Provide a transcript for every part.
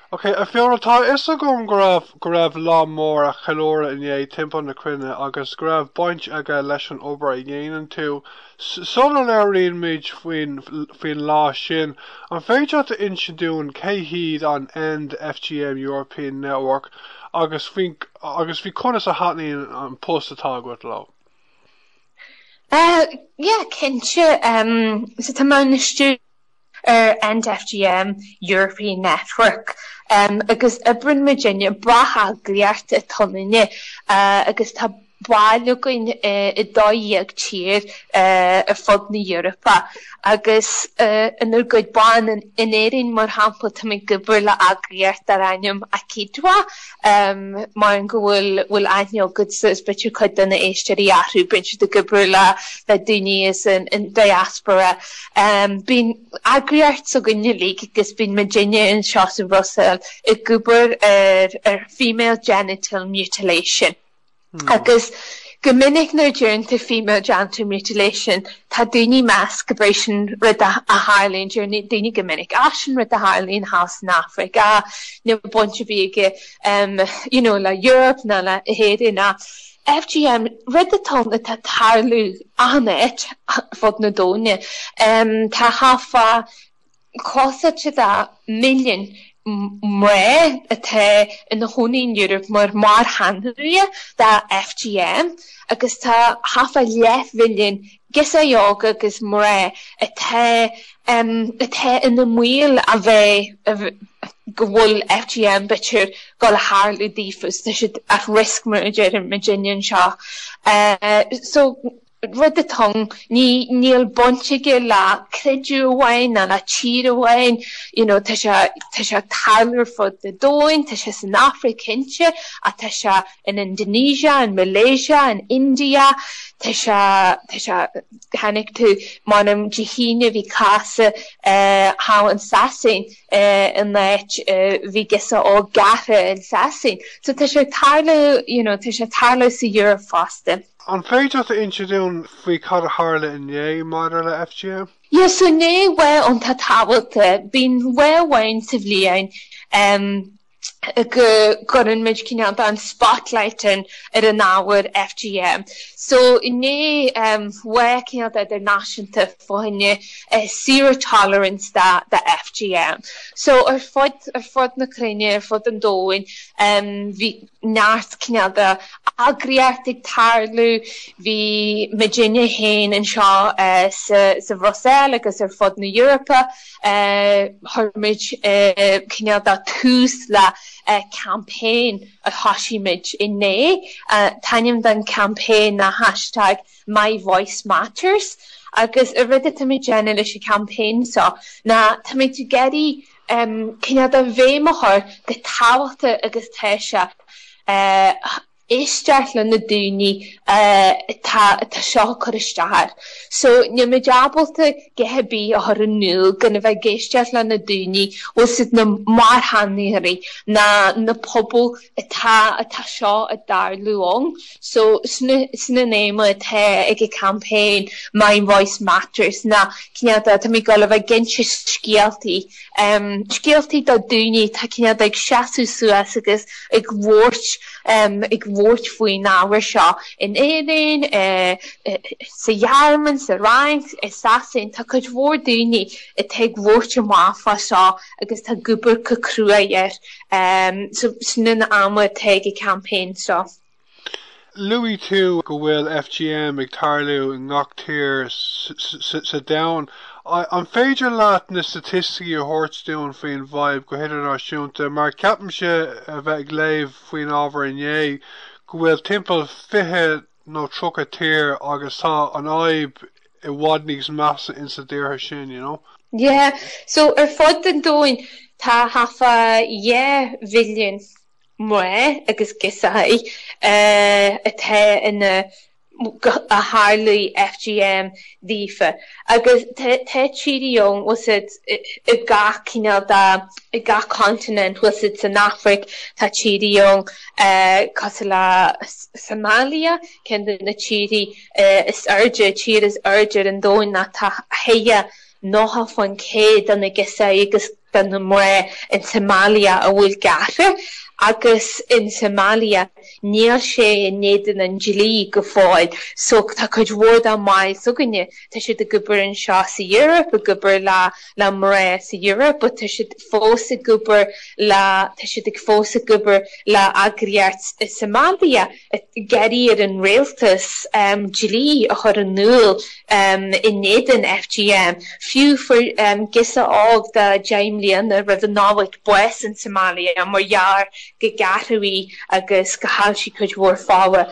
Ok, a Fiona, tá a fhios agam go raibh go raibh lá mór á cheiliúradh inné timpeall na cruinne agus go raibh baint aige leis an obair a dhéanann tú. Sula labhraíonn muid faoin faoin lá sin, an féidir leat a insint dúinn cé hiad an End FGM European Network agus faoin agus faoi conas a thaitníonn an post atá agat leo? Uh, yeah, cinnte. Um, so tá mé ina stiúrthóir ar End FGM European Network agus oibríonn muidinne, bratheagraíocht atá ionainne agus tá baill againn i 12 tír ar fud na hEorpa agus inár gcuid ban in Éirinn mar shampla táimid ag obair le eagraíocht dar ainm AkiDwA mar go bhfuil bhfuil aithne agatsa is b'fhéidir cuid de na éisteoirí orthu, bíonn siad ag obair le le daoine as an diaspora. Bíonn eagraíocht s'againne uilig agus bíonn muidinne anseo sa Bhruiséil ag obair ar ar female genital mutilation. Agus go minic nuair a deireann tú female genital mutilation tá daoine ag meas gurb é sin rud a tharlaíonn, deireann daoine go minic, ah sin rud a tharlaíonn thall san Afraic, ah níl baint ar bith aige you know le Europe ná le hÉirinn ach FGM rud atá ann atá ag tarlú achan áit ar fud na domhaine. Tá thart fá cloistear de mhilliún mná atá ina chónaí in Europe mar marthanóirí de FGM agus tá thart fá leathmhilliún girseach óga agus mná atá atá ina mbaol a bheith go bhfuil FGM b'fhéidir dul a tharlú daofa, tá siad at risk mar a deireann muidinne anseo. So. rud atá ann, ní, níl baint aige le creideamh amháin ná le tír amháin, you know, tá sé, tá sé ag tarlú ar fud an domhain, tá sé san Afraic cinnte, ach tá sé in Indonesia, in Malaysia, in India, tá sé, tá sé, chonaic tú, m'anam Dé hAoine bhí cás thall in Sasain in áit bhí girseach óg gearrtha in Sasain. So tá sé ag tarlú, you know, tá sé ag tarlú sa Eoraip fosta. An féidir leat a inse dúinn faoi cad a tharla inné maidir le FGM? Yeah, so inné lá iontach tábhachtach. Bíonn lá amháin sa bhliain go gcuireann muid cineál de an spotlight in ar an ábhar FGM. So inné lá cineál de idirnáisiúnta fá choinne zero tolerance de de FGM. So ar fud ar fud na cruinne, ar fud an domhain bhí neart cineál de eagraíocht ag tarlú. Bhí muidinne féin anseo sa Bhruiséil agus ar fud na hEorpa. Chuir muid cineál de tús le campaign a thosaigh muid inné. An t-ainm don campaign ná hashtag MyVoiceMatters agus an rud atá muid ag déanamh leis an campaign seo ná táimid ag iarraidh cineál de bhéim a chur chomh tábhachtach agus tá sé éisteacht le na daoine atá atá seo ag cur isteach air. So níl muid ábalta guth ar bith a chur in iúl gan a bheith ag éisteacht le na daoine bhfuil siad na marthanóirí ná na pobail atá atá seo ag tarlú ann. So sin sin an aidhm atá ag an campaign My Voice Matters ná cineál de tá muid ag dul a bheith ag inse scéaltaí, scéaltaí do daoine atá cineál de ag seasamh suas agus ag labhairt, ag labhairt faoin ábhar seo in Éirinn, sa Ghearmáin, sa Fhrainc, i Sasain, tá cuid mhór daoine atá ag labhairt amach fá seo agus tá ag obair go cruaidh air. So sin an aidhm atá ag an campaign seo. Luaigh tú go bhfuil FGM ag tarlú i ngach tír sa domhan. An féidir leat na staitisticí a thabhairt dúinn faoin bhfadhb go hidirnáisiúnta? Mar ceapaimse a bheith ag léamh faoin ábhar inné go bhfuil timpeall 20 nó 30 tír agus tá an fhadhb i bhfad níos measa insa dtíortha sin, you know. Yeah, so ar fud an domhain tá thart fá 2 bhilliún mná agus girseachaí atá ina a tharlaigh FGM daofa agus tá tíorthaí ann bhfuil siad i gach cineál de i gach continent bhfuil siad san Afraic tá tíorthaí ann cosúil le Somalia ceann de na tíorthaí is airde tír is airde ar an domhan ná tá 90% de na girseachaí agus. de na mná in Somalia a bhfuil gearrtha agus in Somalia níl sé in éadan an dlí go fóill so tá cuid mhór dá mbaill s'againne, tá siad ag obair anseo sa Europe, ag obair le le mná sa Europe but tá siad fós ag obair le tá siad ag fós ag obair le eagraíocht i Somalia ag iarraidh ar an rialtas dlí a chur in iúl in éadan FGM, fiú fuair girseach óg de 10 mbliana roimh an Nollaig bás in Somalia mar gheall go gearradh í agus go chaill sí cuid mhór fola.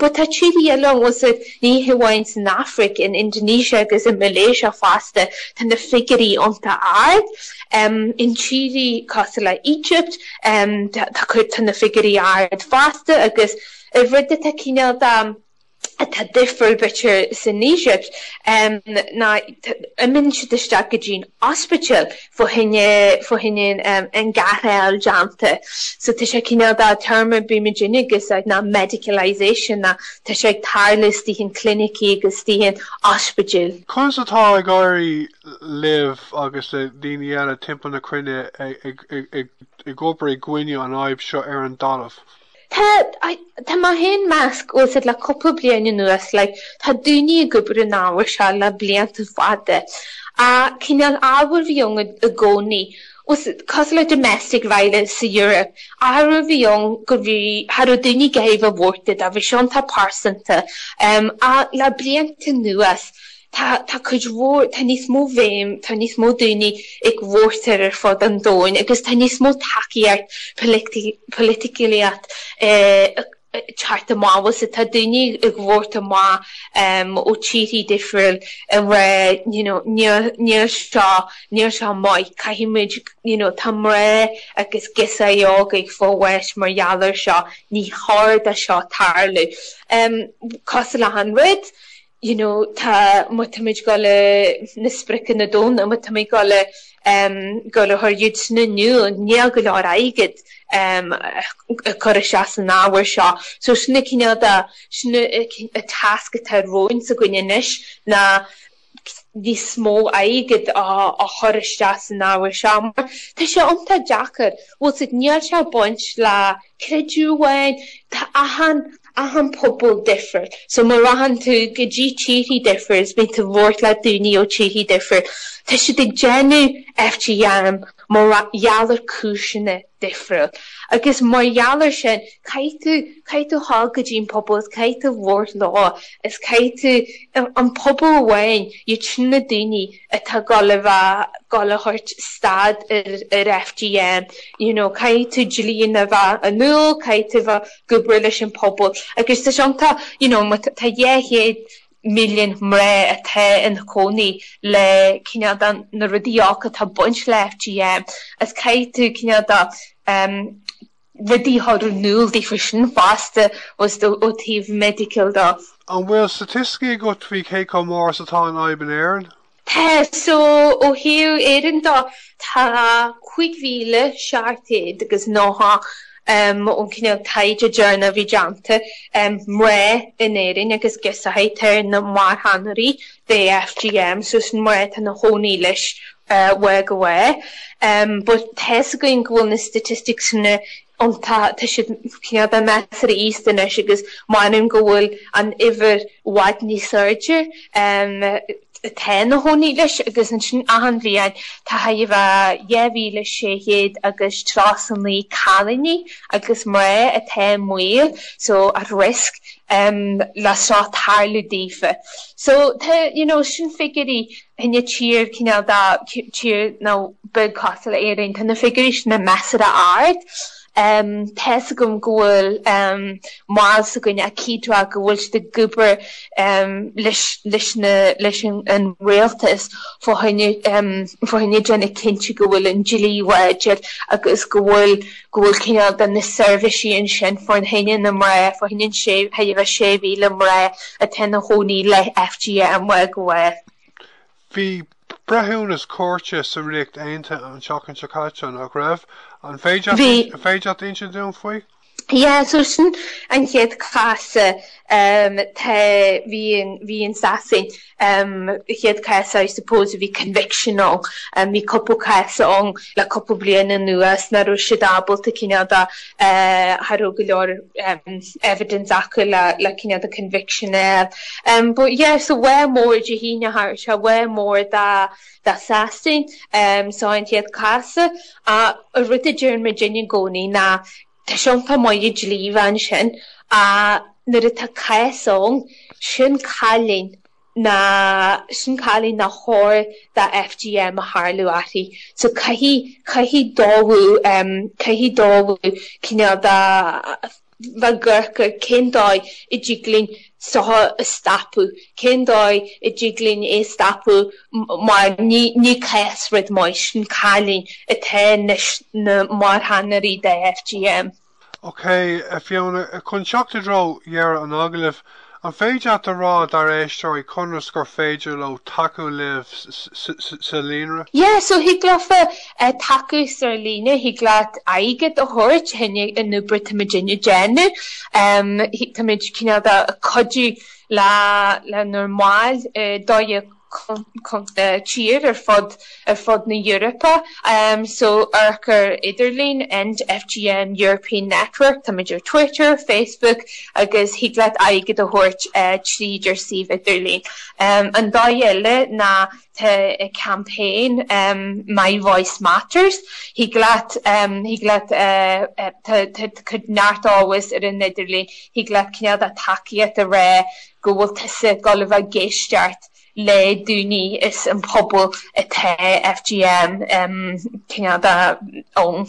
But tá tíortha eile ann, bhfuil 's a'd, ní hamháin san Afraic, in Indonesia agus i Malaysia fosta, tá na figiúirí iontach ard. In tíortha cosúil le Egypt, tá cuid, tá na figiúirí ard fosta agus an rud atá cineál de, atá difriúil b'fhéidir san Éigipt ná imíonn siad isteach go dtí an ospidéal fá choinne, fá choinne an ghearráil déanta. So tá sé cineál de téarma bíonn muidinne ag úsáid ná medicalisation ná tá sé ag tarlú istigh in clinicí agus istigh in ospidéil. Conas atá ag éirí libh agus le daoine eile timpeall na cruinne ag obair i gcoinne an fhadhb seo ar an dtalamh? Tá, tá mé féin measc, bhfuil 's a'd le cúpla bliain anuas, like, tá daoine ag obair an ábhar seo le blianta fada. Ach cineál ábhar a bhí ann i gcónaí, bhfuil 's a'd, cosúil le domestic violence sa Europe, ábhar a bhí ann go raibh, cha raibh daoine ag iarraidh bheith buartha dó, bhí sé iontach pearsanta. Ach le blianta anuas, Tá, tá cuid mhór, tá níos mó bhéim, tá níos mó daoine ag vótáil ar fud an domhain agus tá níos mó tacaíocht pholaitíocht ag teacht amach, bhfuil 's a'd, tá daoine ag vótáil amach ó tíorthaí difriúil ag rá you know níl, níl seo, níl seo maith, caithfidh muid you know tá mná agus girseachaí óga ag fáil bháis mar gheall air seo, ní chóir do seo tarlú. Cosúil le achan rud, you know tá, má táimid ag dul na spriocanna domhanda, má táimid ag dul em dul a chur iad sin in iúl, níl go leor airgead em ag cur isteach san ábhar seo. So sin an cineál de, sin an tasc atá romhainn s'againne anois ná níos mó airgead a chur isteach san ábhar seo mar tá sé iontach deacair, bhfuil 's a'd, níl sé ag baint le creideamh amháin, tá achan achan pobal difriúil. So má rachann tú go dtí tíorthaí difriúil is bíonn tú ag labhairt le daoine ó tíorthaí difriúil, tá siad ag déanamh FGM mar gheall ar cúiseanna difriúil. Agus mar gheall ar sin, caithfidh tú, caithfidh tú dhul go dtí an pobal is caithfidh tú labhairt leo is caithfidh tú, an pobal amháin, iad sin na daoine atá ag dul a bheith, dul a thabhairt stad ar, ar FGM, you know, caithfidh tú dlíonna a bheith in iúl, caithfidh tú bheith ag obair leis an pobal agus tá sé iontach, you know, má tá 200 milliún mná atá ina cónaí le cineál de na rudaí olca atá ag baint le FGM is caithfidh tú cineál de rudaí a chur in iúl daofa sin fosta ó taobh medical de. An bhfuil staitisticí agat faoi cé chomh mór is atá an fhadhb in Éirinn? Tá, so ó thaobh Éireann de tá 5,700 agus 90 ón cineál taighde deireanach a bhí déanta, mná in Éirinn agus girseachaí atá ina marthanóirí de FGM, so sin mná atá ina chónaí leis uaidh go uaidh. But tá's againn go bhfuil na statistics sin iontach, tá siad cineál de measartha íosta anois agus m'anam go bhfuil an uimhir i bhfad níos airde atá ina chónaí leis agus ansin achan bhliain tá chóir a bheith 2,600 agus 39 cailíní agus mná atá i mbaol so at risk le seo tarlú daofa. So tá you know sin figiúirí in tír cineál de tír nó beag cosúil le Éirinn tá na figiúirí sin measartha ard. Tá's agam go bhfuil mbaill s'againne Acídra go bhfuil siad ag obair leis leis na leis an rialtas fá choinne fá choinne déanamh cinnte go bhfuil an dlí láidir agus go bhfuil go bhfuil cineál de na seirbhísí ansin fá choinne na mná fá choinne an sé chóir a bheith 6,000 mná atá ina chónaí le FGM go bhfuil. Bhí breithiúnas cúirte sa Ríocht Aontaithe an tseachtain seo caite, nach raibh? An féidir Bhí. An féidir leat insint dúinn faoi? Yeah, so sin an chéad cás um, tá bhí an bhí in Sasain um, chéad cás I suppose a bhí conviction ann. Um, bhí cúpla cás ann le cúpla bliain anuas nach raibh siad ábalta cineál de uh, cha raibh go leor um, evidence acu le le cineál de conviction a fháil. Um, but yeah, so lá mór Dé hAoine thart, sé lá mór do do Sasain um, so an chéad cás a rud a deireann muidinne i gcónaí ná Tá sé iontach maith an dlí a bheith ansin ach nuair atá cás ann, sin cailín ná sin cailín nár chóir do FGM a tharlú uirthi. So caithfidh, caithfidh dómhú, caithfidh dómhú cineál de bheith ag amharc ar cén dóigh a dtig linn seo a stopadh, cén dóigh a dtig linn é a stopadh mar ní ní cás rud maith sin cailín atá anois na marthanóirí de FGM. Ok, a Fiona, chun teacht i dtreo dheireadh an agallaimh, an féidir leat a rá dár éisteoirí conas gur féidir leo tacú libh sa líonra? Yeah, so thig leofa tacú ar líne, thig leat airgead a thabhairt chuig an obair tá muidinne ag déanamh. Táimid cineál de cuidiú le lenár mbaill i 12 tír ar fud ar fud na hEorpa. So amharc ar idirlíon End FGM European Network, táimid ar Twitter, Facebook agus thig leat airgead a thabhairt tríd ar suíomh idirlín. An dóigh eile ná tá campaign My Voice Matters, thig leat thig leat tá tá neart eolas ar an idirlíon, thig leat cineál de tacaíocht a rá go bhfuil tusa ag dul a bheith ag éisteacht le daoine is an pobal atá FGM cineál de ann.